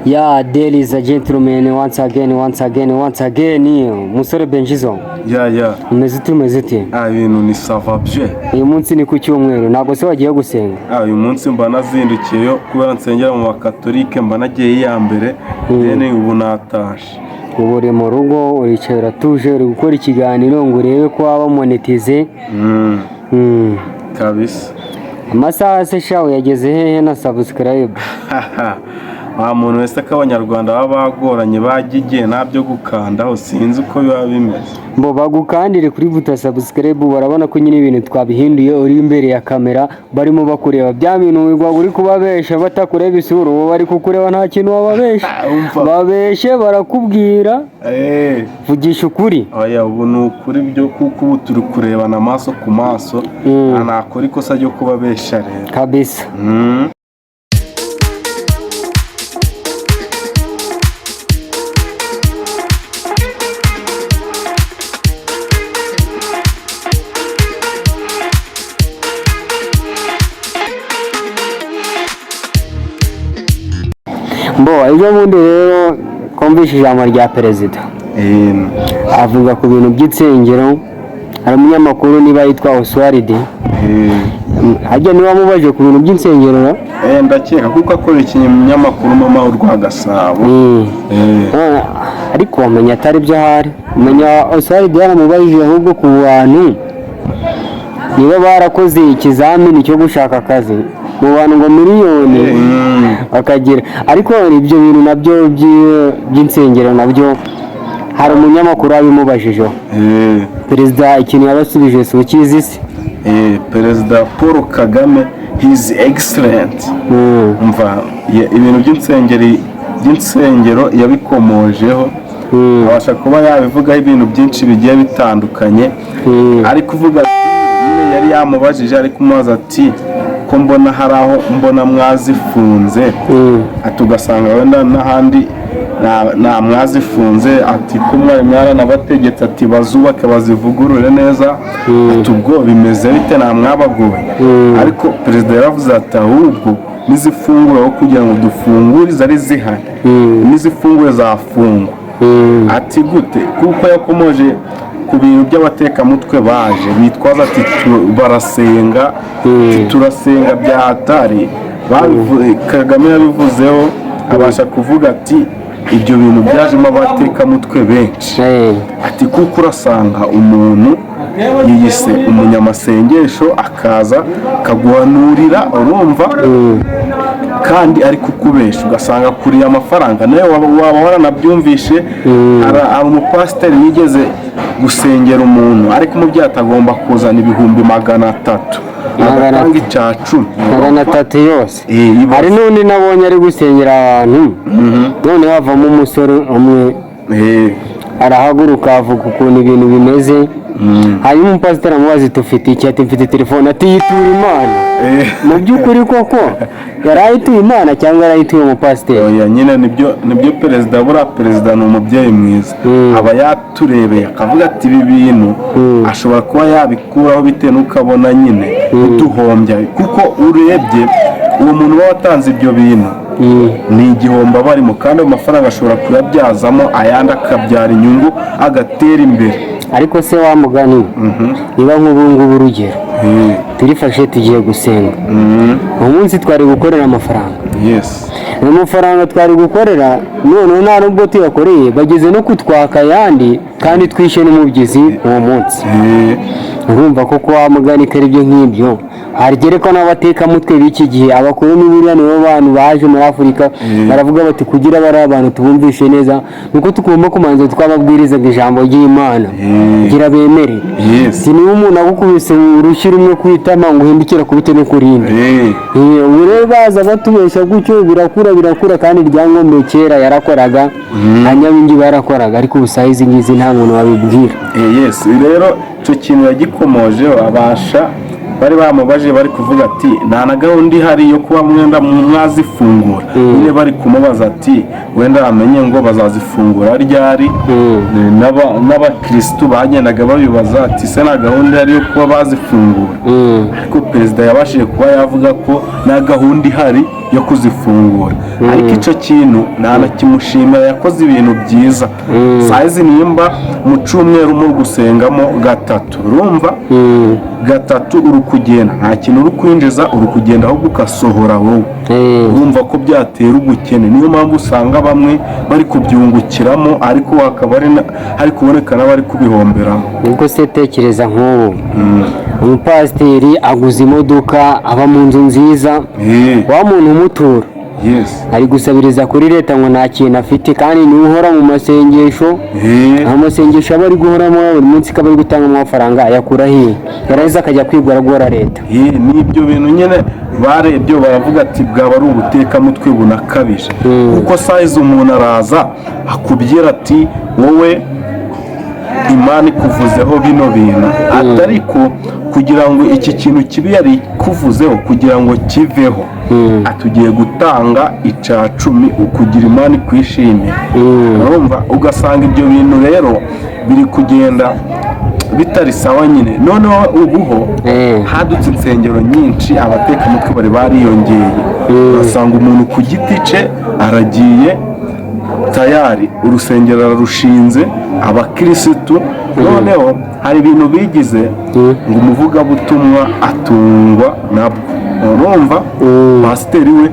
Yeah, ladies and gentlemen, once again, once again, once again, musore Benjizo, Yeah. umeze ute, umeze ute? Ah, ibintu ni ça va bien. Uyu munsi ni ku cyumweru, ntabwo se wagiye gusenga? Ah, uyu munsi mba nazindukiyeyo kubera nsengera mu bakatolike, mba nagiye iya mbere, then ubu natashe. Ubu uri mu rugo, uricaye, uratuje, uri gukora ikiganiro ngo urebe ko waba monetize. Kabisa. Amasaha se shawe yageze hehe na subscribe? Wa muntu wese ko abanyarwanda baba bagoranye, bajya igihe nta byo gukandaho, sinzi uko biba bimeze. Bo bagukandire kuri buto subscribe, barabona ko nyine ibintu twabihinduye, uri imbere ya kamera, barimo bakureba. Bya bintu wigwa uri kubabesha batakureba isura, ubu bari kukureba, nta kintu wababesha. Umva. Babeshe barakubwira. Vugisha ukuri. Oya, ubu ni ukuri byo, kuko ubu turi kurebana amaso ku maso. Nta nakora ikosa ryo kubabesha rero. Kabisa. Mbo ejo bundi rero twumvise ijambo rya perezida, avuga ku bintu by'insengero. Hari umunyamakuru niba yitwa Oswald, hajya niba wamubaje ku bintu by'insengero no? Eh, ndakeka kuko akora ikinyamakuru Mama Urwa Gasabo. Ariko wamenya atari byo, ahari umenya Oswald yaramubajije ahubwo ku bantu niba barakoze ikizamini cyo gushaka akazi mu bantu ngo miliyoni bakagira. Ariko ibyo bintu nabyo by'insengero nabyo hari umunyamakuru wabimubajijeho. Perezida ikintu yabasubije si ukizi se? Perezida Paul Kagame, his excellent, umva, ibintu by'insengero yabikomojeho, abasha kuba yabivugaho ibintu byinshi bigiye bitandukanye. Ari kuvuga ati, nyine yari yamubajije, ari kumubaza ati ko mbona hari aho mbona mwazifunze, ati ugasanga wenda n'ahandi nta mwazifunze, ati ko mwari mwaranabategetse ati bazubake bazivugurure neza, ati ubwo bimeze bite, nta mwabagoye? Ariko perezida yaravuze ati ahubwo nizifungura, aho kugira ngo dufungure izari zihari, nizifungure zafungwa. Ati gute? Kuko yakomoje ku bintu by'abatekamutwe baje bitwaza ati barasenga, ati turasenga bya hatari. Kagame yabivuzeho, abasha kuvuga ati ibyo bintu byajemo abatekamutwe benshi, ati kuko urasanga umuntu yiyise umunyamasengesho, akaza akaguhanurira, urumva, kandi ari kukubesha, ugasanga akuriye amafaranga. Nawe waba waranabyumvishe, hari umupasiteri yigeze gusengera umuntu, ariko umubyeyi atagomba kuzana 300,000, agatanga icya cumi. 300 yose. Ibaze. Hari n'undi nabonye ari gusengera abantu, noneho havamo umusore umwe, arahaguruka avuga ukuntu ibintu bimeze. Hanyuma umupasiteri amubaza ati ufite iki? Ati mfite telefone. Ati yitura Imana. Mu by'ukuri koko yari ayituye Imana cyangwa yari ayituye umupasiteri? Oya nyine, nibyo perezida, buriya perezida ni umubyeyi mwiza, aba yaturebeye akavuga ati ibi bintu ashobora kuba yabikuraho bitewe n'uko abona nyine uduhombya, kuko urebye uwo muntu uba watanze ibyo bintu ni igihombo aba arimo, kandi ayo mafaranga ashobora kuyabyazamo ayandi akabyara inyungu, agatera imbere. Ariko se wa mugani, niba nk'ubu ngubu urugero turifashe tugiye gusenga, uwo munsi twari gukorera amafaranga, ayo mafaranga twari gukorera, noneho nta nubwo tuyakoreye, bageze no kutwaka ayandi kandi twishe n'umubyizi uwo munsi. Urumva ko wa mugani ko ari byo nk'ibyo hagere ko n'abatekamutwe b'iki gihe, abakoloni buriya nibo bantu baje muri Afurika, baravuga bati kugira bariya abantu tubumvishe neza nuko tugomba kumanza twababwirizaga ijambo ry'Imana kugira bemere. Si niba umuntu agukubise urushyi rumwe ku itama ngo uhindukire akubite no ku rindi. Ubu rero baza batubeshya gutyo, birakura birakura, kandi Ryangombe kera yarakoraga, nka Nyabingi barakoraga, ariko ubu saa izi ngizi nta muntu wabibwira. Yes, rero icyo kintu yagikomojeho, abasha bari bamubaje, bari kuvuga ati nta na gahunda ihari yo kuba mwenda mwazifungura. Nyine bari kumubaza ati wenda bamenye ngo bazazifungura ryari. N'abakirisitu bagendaga babibaza ati se nta gahunda ihari yo kuba bazifungura? Ariko perezida yabashije kuba yavuga ko nta gahunda ihari. yo kuzifungura. Ariko icyo kintu ntanakimushimira, yakoze ibintu byiza. Sayizi nimba mu cyumweru muri gusengamo gatatu, urumva gatatu uri kugenda nta kintu uri kwinjiza, uri kugenda ahubwo ugasohora wowe. Urumva ko byatera ubukene. Niyo mpamvu usanga bamwe bari kubyungukiramo, ariko hakaba hari kuboneka n'abari kubihomberamo. Ubwo se tekereza nk'ubu umupasiteri aguze imodoka, aba mu nzu nziza, wa muntu umutura ari gusabiriza kuri leta ngo nta kintu afite, kandi niwe uhora mu masengesho. Amasengesho aba ari guhoramo buri munsi, ko aba ari gutanga amafaranga, ayakura hehe? Yarangiza akajya kwigora guhora leta. Ni ibyo bintu nyine barebye baravuga ati bwaba ari ubutekamutwe bunakabije, kuko sayizi umuntu araza akubwira ati wowe Imana ikuvuzeho bino bintu, ati ariko kugira ngo iki kintu kibe yari ikuvuzeho, kugira ngo kiveho, atugiye gutanga icya cumi ukugira Imana ikwishimire. Urumva ugasanga ibyo bintu rero biri kugenda bitari sawa nyine. Noneho ubuho hadutse insengero nyinshi, abatekamutwe bari bariyongeye, ugasanga umuntu ku giti cye aragiye tayari urusengero ararushinze, abakirisitu. Noneho hari ibintu bigize ngo umuvugabutumwa atungwa nabwo. Urumva pasiteri we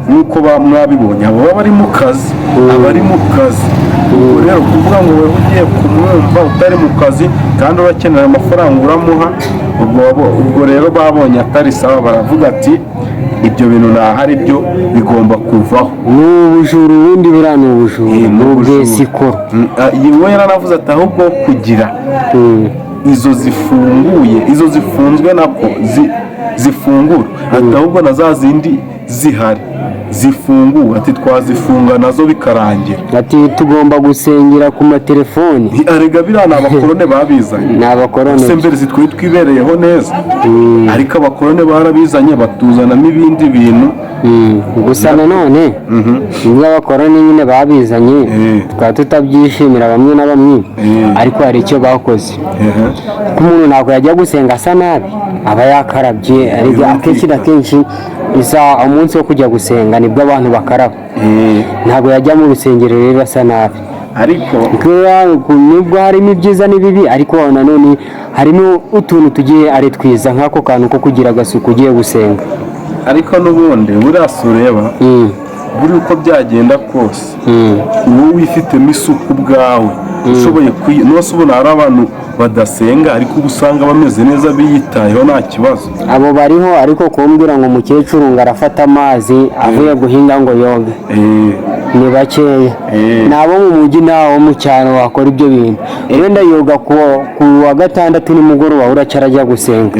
nk'uko mwabibonye, abo baba bari mu kazi, aba ari mu kazi. Ubwo rero kuvuga ngo wowe ugiye kumwumva utari mu kazi kandi urakenera amafaranga uramuha, ubwo rero babonye atari sawa, baravuga ati ibyo bintu ntahari byo bigomba kuvaho. Ni ubujura ubundi, buriya ni ubujura. Ni ni ubujura. Ubwesikoro. Iyi we yaranavuze ati ahubwo kugira izo zifunguye, izo zifunzwe nako zifungura, ati ahubwo na za zindi zihari zifunguwe, ati twazifunga nazo bikarangira. Ati tugomba gusengera ku matelefoni. Arega biriya ni abakorone babizanye. Ni abakoroni. Se mbere si twari twibereyeho neza? Ariko abakorone barabizanye, batuzanamo ibindi bintu. Gusa nanone niba abakoroni nyine babizanye, tukaba tutabyishimira bamwe na bamwe, ariko hari icyo bakoze, ko umuntu ntabwo yajya gusenga asa nabi, aba yakarabye. Ariko akenshi na kenshi isa umunsi wo kujya gusenga nibwo abantu bakaraba. Ntabwo yajya mu rusengero rero asa nabi. Ariko Kubera nubwo harimo ibyiza n'ibibi, ariko nanone harimo utuntu tugiye ari twiza, nk'ako kantu ko kugira agasuku ugiye gusenga. Ariko n'ubundi buriya si ureba, buri uko byagenda kose, wowe wifitemo isuku ubwawe ushoboye nose ubona hari abantu badasenga ariko uba usanga bameze neza, biyitayeho, nta kibazo. Abo bariho, ariko kumbwira ngo umukecuru ngo arafata amazi avuye guhinga ngo yoge, ni bakeya. Ni abo mu mujyi, n'abo mu cyaro wakora ibyo bintu. Wenda yoga ku wa gatandatu nimugoroba, uracyara ajya gusenga,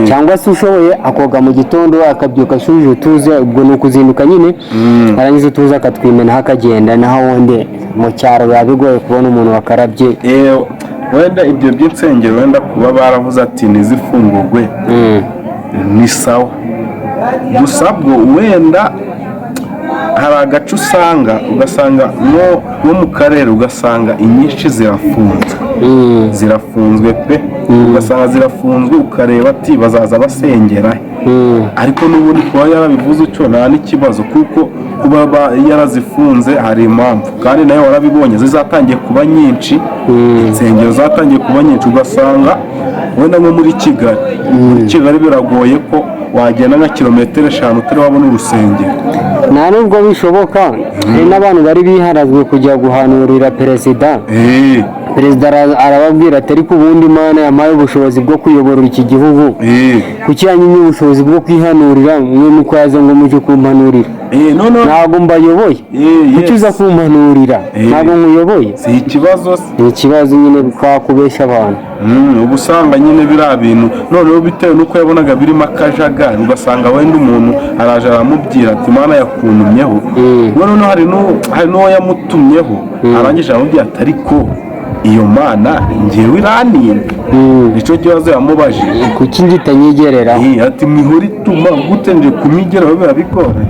cyangwa se ushoboye akoga mu gitondo, akabyuka ashyushije utuze. Ubwo ni ukuzinduka nyine, arangiza utuze akatwimenaho akagenda. Naho wundi mu cyaro biba bigoye kubona umuntu wakarabye. Wenda ibyo by'insengero, wenda kuba baravuze ati ntizifungurwe, ni sawa. Gusa bwo wenda hari agace usanga, ugasanga nko mu karere, ugasanga inyinshi zirafunzwe, zirafunzwe pe, ugasanga zirafunzwe, ukareba ati bazaza basengera he? Ariko n'ubundi kuba yarabivuze utyo nta n'ikibazo, kuko kuba yarazifunze hari impamvu, kandi nayo warabibonye zizatangiye kuba nyinshi, insengero zatangiye kuba nyinshi, ugasanga wenda nko muri Kigali, muri Kigali biragoye ko wagenda nka kilometero 5 utari wabona urusengero. Nta nubwo bishoboka. Hari n'abantu bari biharazwe kujya guhanurira perezida. Perezida arababwira ati ariko ubundi Imana yampaye ubushobozi bwo kuyobora iki gihugu, kuki yanyimye ubushobozi bwo kwihanurira? Mwe mukaza ngo mujye kumpanurira? Noneho Ntabwo mbayoboye. Kuki uza kumpanurira? Ntabwo nkuyoboye. Si ikibazo se? Ni ikibazo nyine, kwakubeshya abantu. Uba usanga nyine biriya bintu noneho bitewe n'uko yabonaga birimo akajagari, ugasanga wenda umuntu araje aramubwira ati Imana yakuntumyeho. We noneho hari n'uwo yamutumyeho, arangije aramubwira ati ariko iyo Mana ngewe iraninda? Nicyo kibazo yamubajije. Kuki ngitanyigereraho? Ati mwihora ituma gute nje kumwigeraho biba bigoranye.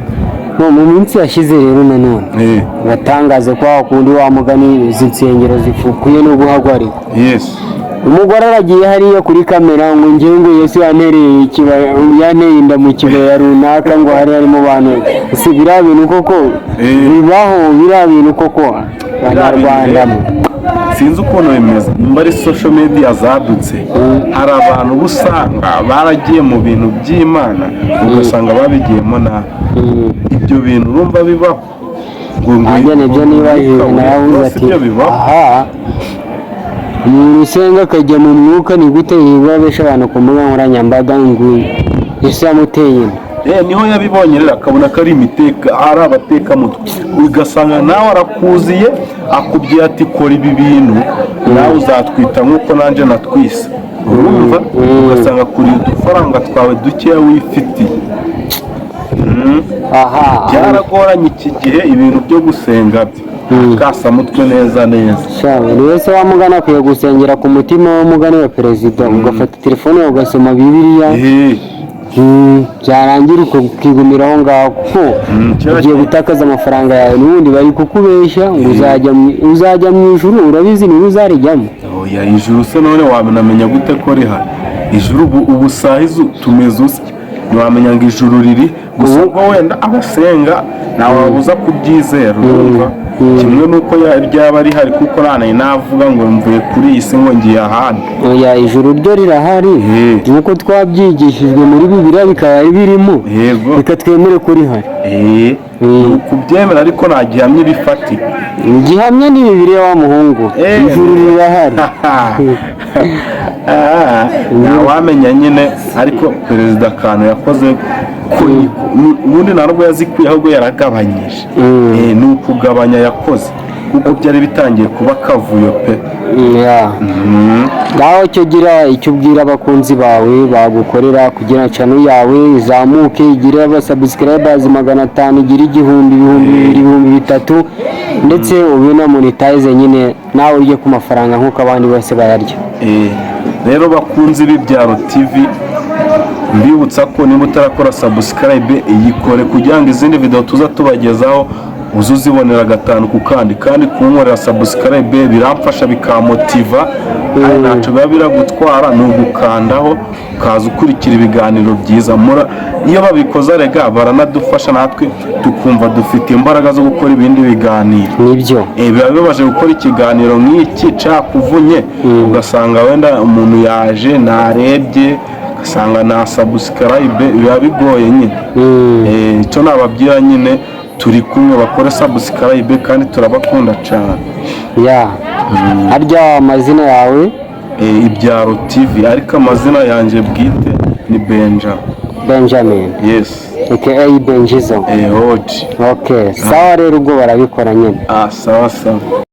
No mu minsi yashize rero nanone batangaze ko wa kundi wa mugani izi nsengero zifukuye no guhagarikwa. Umugore aragiye hariya kuri kamera ngo ngewe ngo Yesu yantereye ikibaya, yanteye inda mu kibaya runaka, ngo hari harimo abantu. Si biriya bintu koko? Bibaho biriya bintu koko, Abanyarwanda mwe? Sinzi ukuntu bimeze, nimba ari social media zadutse. Hari abantu uba usanga baragiye mu bintu by'Imana, ugasanga babigiyemo nabi. Ibyo bintu urumva bibaho ngo Nanjye nibyo nibajije, naravuze rwose ati ibyo bibaho. Aha umuntu usenga akajya mu mwuka, ni gute yirirwa abesha abantu ku mbuga nkoranyambaga ngo Yesu yamuteye inda? Niho yabibonye rero, akabona ko ari imiteka, ari abatekamutwe, ugasanga nawe arakuziye, akubwiye ati: "Kora ibi bintu, nawe uzatwita nk'uko nanjye natwise." Urumva, ugasanga kuri udufaranga twawe dukeya wifitiye. Byaragoranye iki gihe, ibintu byo gusenga byo kasamutwe neza neza. Sha, buri wese wamugana akwiye gusengera ku mutima w'umugani wa perezida, ugafata telefone yawe ugasoma Bibiliya. Byarangira ukigumira aho ngaho, kuko Kera ugiye gutakaza amafaranga yawe, n'ubundi bari kukubeshya ngo uzajya mu ijuru. Urabizi, niba uzarijyamo. Oya, ijuru se none wamenya gute ko rihari ijuru? Ubu saha izu tumeze usya, ntiwamenya ngo ijuru riri gusa. Ubwo wenda abasenga ntawabuza kubyizera, urumva, kimwe n'uko ryaba rihari, kuko nta navuga ngo mvuye kuri iyi si ngo ngiye ahandi. Oya, ijuru ryo rirahari, nk'uko twabyigishijwe muri Bibiliya, bikaba birimo. Reka twemere ko rihari. Ni ukubyemera, ariko nta gihamya ibifatika. Gihamya ni Bibiliya wa muhungu. Ijuru rirahari. Ntawamenya nyine, ariko perezida akantu yakoze ubundi nta nubwo yazikuye, ahubwo yaragabanyije. Ni ukugabanya yakoze, kuko byari bitangiye kuba akavuyo pe. Yeah. Ngaho cyo gira icyo ubwira abakunzi bawe bagukorera kugira channel yawe izamuke, igire aba subscribers 500, igire 1000, 2000, 3000, ndetse ube na monetize nyine, nawe urye ku mafaranga nk'uko abandi bose bayarya. Rero bakunzi b'Ibyaro TV, mbibutsa ko niba utarakora subscribe, iyikore kugira ngo izindi video tuza tubagezaho uze uzibonera gatanu ku kandi. Kandi kunkorera subscribe biramfasha, bikamotiva, kandi ntacyo biba biragutwara, ni ugukandaho ukaza ukurikira ibiganiro byiza. Iyo babikoze rega baranadufasha, natwe tukumva dufite imbaraga zo gukora ibindi biganiro. Nibyo. Biba bibabaje gukora ikiganiro nk'iki cakuvunye, ugasanga wenda umuntu yaje narebye, ugasanga nta subscribe, biba bigoye nyine. Icyo nababwira nyine, turi kumwe, bakore subscribe kandi turabakunda cyane. Ya, harya amazina yawe? Ibyaro TV, ariko amazina yanjye bwite ni Benja. Benjamin? Yes. Aka Benjizo? Hoji. Okay, sawa rero, ubwo barabikora nyine. Ah, sawa sawa.